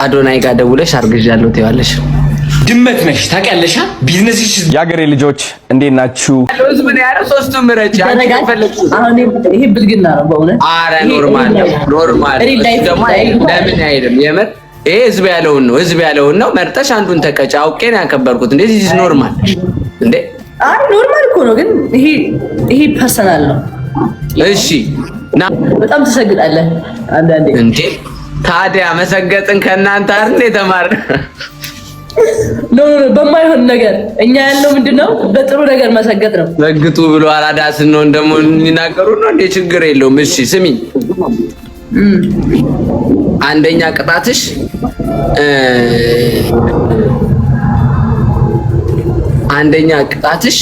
አዶናይ ጋር ደውለሽ አርግዣለሁ ትይዋለሽ። ድመት ነሽ ታውቂያለሽ። ቢዝነስሽ የአገሬ ልጆች እንዴት ናችሁ? ህዝብ ነው ያለው። ሶስቱን ምረጭ። አንቺ ከፈለግሽ አሁን ይሄ ብልግና ነው በእውነት። አረ normal ነው፣ normal ነው። እሱ ደግሞ ለምን አይልም? የምር ይሄ ህዝብ ያለውን ነው፣ ህዝብ ያለውን ነው። መርጠሽ አንዱን ተቀጭ። አውቄ ነው ያከበርኩት። እንዴ this normal እንዴ? አይ normal እኮ ነው፣ ግን ይሄ ይሄ personal ነው። እሺ ና በጣም ትሰግጣለህ አንዳንዴ። እንዴ ታዲያ መሰገጥን ከእናንተ አይደል የተማርነው? No no፣ በማይሆን ነገር እኛ ያልነው ምንድነው? በጥሩ ነገር መሰገጥ ነው። ሰግጡ ብሎ አራዳ ስንሆን ደግሞ የሚናገሩ ነው እንዴ? ችግር የለውም። እሺ ስሚኝ፣ አንደኛ ቅጣትሽ አንደኛ ቅጣትሽ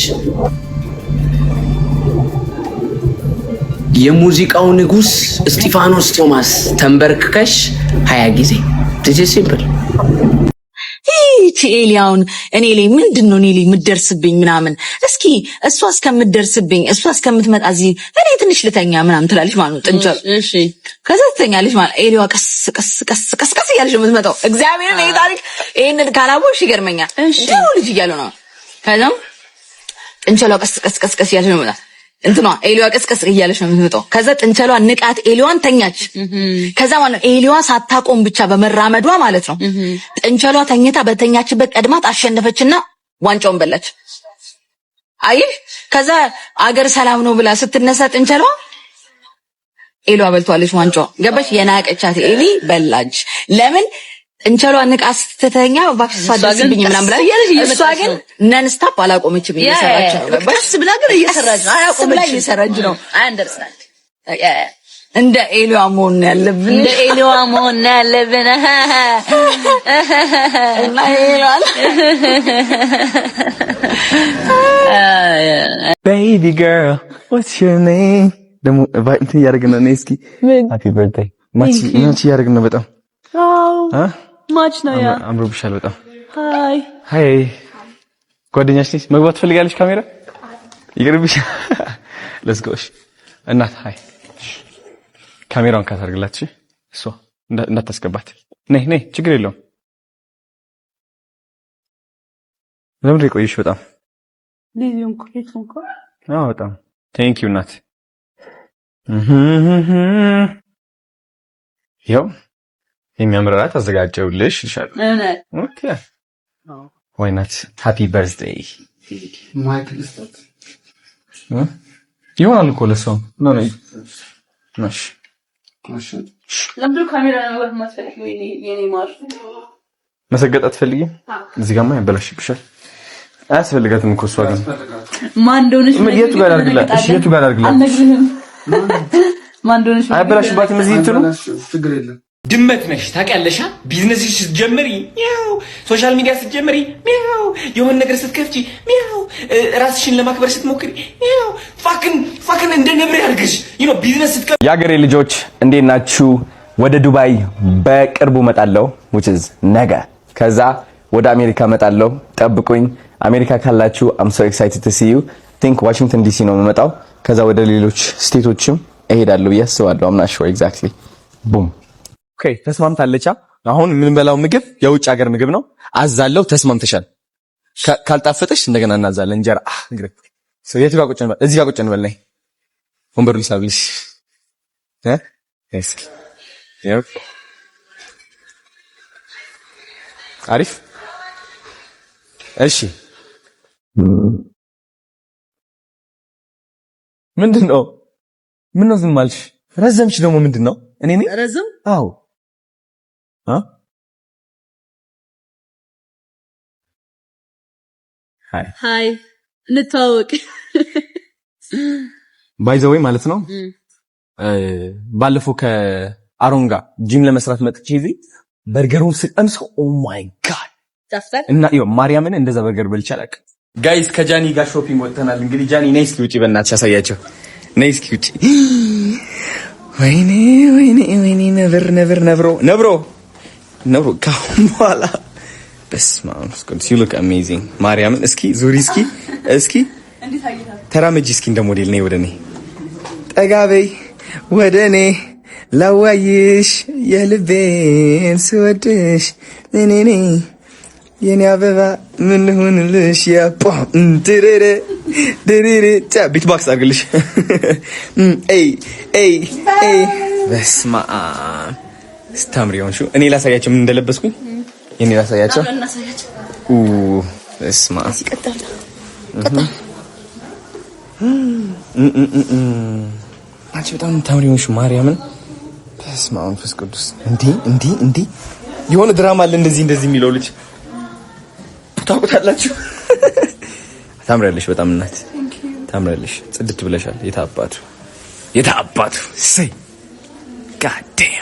የሙዚቃው ንጉስ እስጢፋኖስ ቶማስ ተንበርክከሽ 20 ጊዜ። This is simple። ይህቺ ኤሊያውን እኔ ላይ ምንድን ነው እኔ ላይ የምትደርስብኝ ምናምን፣ እስኪ እሷ እስከምትደርስብኝ እሷ እስከምትመጣ እዚህ እኔ ትንሽ ልተኛ ምናምን ትላለች ማለት ነው። ጥንቸል እሺ፣ ከዛ ትተኛለች ማለት ኤሊዋ ቀስ ቀስ ቀስ ቀስ ቀስ እያለች ነው የምትመጣው። እግዚአብሔርን ይሄ ታሪክ ይሄንን ካላወቅሽ ይገርመኛል። ድሮ ልጅ እያሉ ነው። ከዛም ጥንቸሏ ቀስ ቀስ ቀስ ቀስ እያለች ነው የምትመጣው። እንትኗ ኤሊዋ ቀስ ቀስ እያለች ነው የምትመጣው። ከዛ ጥንቸሏ ንቃት ኤሊዋን ተኛች። ከዛ ማለት ነው ኤሊዋ ሳታቆም ብቻ በመራመዷ ማለት ነው ጥንቸሏ ተኝታ በተኛችበት ቀድማት አሸነፈችና ዋንጫውን በላች። አይ ከዛ አገር ሰላም ነው ብላ ስትነሳ ጥንቸሏ ኤሊዋ በልቷለች ዋንጫው። ገባች? የናቀቻት ኤሊ በላች። ለምን ጥንቸሏ ንቃ ስትተኛ እባክሽ እሷ ደርስብኝ ምናምን ብላ፣ እሷ ግን non stop አላቆመችም፣ እየሰራች ነው። ገባሽ? ቀስ ብላ ግን እየሰራች ነው። ቀስ ብላ እየሰራች ነው። I understand። እንደ ኤሊዋ መሆን ነው ያለብን። እንደ ኤሊዋ መሆን ነው ያለብን። እና ኤሊዋ Baby girl, what's your name? ደግሞ እንትን እያደረግን ነው። እስኪ happy birthday match match እያደረግን ነው። በጣም አዎ match ነው። Yeah አምሮብሻል በጣም። Hi Hi። ጓደኛሽ ነች። መግባት ትፈልጋለች? ካሜራ ይቅርብሽ። Let's go። እሺ እናት hi። ካሜራውን ካታርግላት እሺ። እሷ እንዳታስገባት። ነይ ነይ፣ ችግር የለውም። ለምንድን ነው የቆየሽ? በጣም አዎ፣ በጣም thank you እናት። ይኸው የሚያምር እራት አዘጋጀውልሽ ይሻል። Okay why not? Happy birthday ይሆናል እኮ ለሰው። No no እሺ። ለምንድን ነው ካሜራ ለመግባት የማትፈልጊው? የኔ ማር መሰገጥ አትፈልጊም? እዚህ ጋርማ ያበላሽብሻል። አያስፈልጋትም እኮ እሷ ግን ማን እንደሆነች የቱ ጋር አድርግላት? እሺ የቱ ጋር አድርግላት? አልነግርህም። ማን እንደሆነች አያበላሽባትም። እዚህ እንትኑ ችግር የለም። ድመት ነሽ ታውቂያለሽ። ቢዝነስሽ ስትጀምሪ ሚያው፣ social media ስትጀምሪ ሚያው፣ የሆነ ነገር ስትከፍቺ ሚያው፣ ራስሽን ለማክበር ስትሞክሪ ሚያው፣ fucking fucking እንደ ነብር ያርግሽ። You know business ስትከፍቺ የአገሬ ልጆች እንዴት ናችሁ? ወደ ዱባይ በቅርቡ መጣለሁ which is ነገ። ከዛ ወደ አሜሪካ መጣለሁ። ጠብቁኝ። አሜሪካ ካላችሁ I'm so excited to see you. Think ዋሽንግተን ዲሲ ነው የምመጣው። ከዛ ወደ ሌሎች state ኦችም እሄዳለሁ ብዬ አስባለሁ። I'm not sure exactly. Boom, okay። ተስማምታለች። አሁን የምንበላው ምግብ የውጭ ሀገር ምግብ ነው። አዛለው። ተስማምተሻል። ካልጣፈጠሽ እንደገና እናዛለን። እንጀራ የቱ ጋር ቁጭ እንበል? እዚህ ጋር ቁጭ እንበል። ነይ ወንበሩ ሊሳብልሽ እ እስኪ ያው አሪፍ። እሺ ምንድን ነው? ምን ነው ዝም አልሽ? ረዘምሽ ደግሞ ምንድን ነው? እኔ ነኝ ረዘም? አዎ አ hi። Hi፣ እንተዋወቅ። By the way ማለት ነው ባለፈው ከአሮን ጋር ጂም ለመስራት መጥቼ እዚህ በርገሩን ስቀምሰው oh my God ጣፍጣል። እና ይኸው ማርያምን እንደዛ በርገር በልቼ አላውቅም። Guys ከጃኒ ጋር shopping ወጥተናል። እንግዲህ ጃኒ ነይ እስኪ ውጪ፣ በእናትሽ ያሳያቸው። ነይ እስኪ ውጪ። ወይኔ ወይኔ ወይኔ፣ ነብር ነብር ነብሮ ነብሮ ነብሮ ካሁን በኋላ በስመ አብ ወመንፈስ ቅዱስ። You look amazing። ማርያምን እስኪ ዙሪ፣ እስኪ እስኪ ተራመጂ እስኪ እንደ ሞዴል ነይ፣ ወደ እኔ ጠጋ በይ፣ ወደ እኔ ላዋይሽ የልቤን ስወድሽ እኔኔ የኔ አበባ ምን ልሁንልሽ? ድርር ድርር beatbox አድርግልሽ። ኤይ ኤይ ኤይ፣ በስመ አብ ስታምሪ ሆንሽው። እኔ ላሳያቸው ምን እንደለበስኩኝ፣ እኔ ላሳያቸው። ኡ በስመ አብ፣ አንቺ በጣም ታምሪ ሆንሽ። ማርያምን፣ በስመ አብ መንፈስ ቅዱስ። እንዴ እንዴ እንዴ፣ የሆነ ድራማ አለ እንደዚህ እንደዚህ የሚለው ልጅ ታውቁታላችሁ። ታምሪያለሽ በጣም እናት፣ ታምሪያለሽ። ጽድት ብለሻል። የታባቱ የታባቱ say God damn.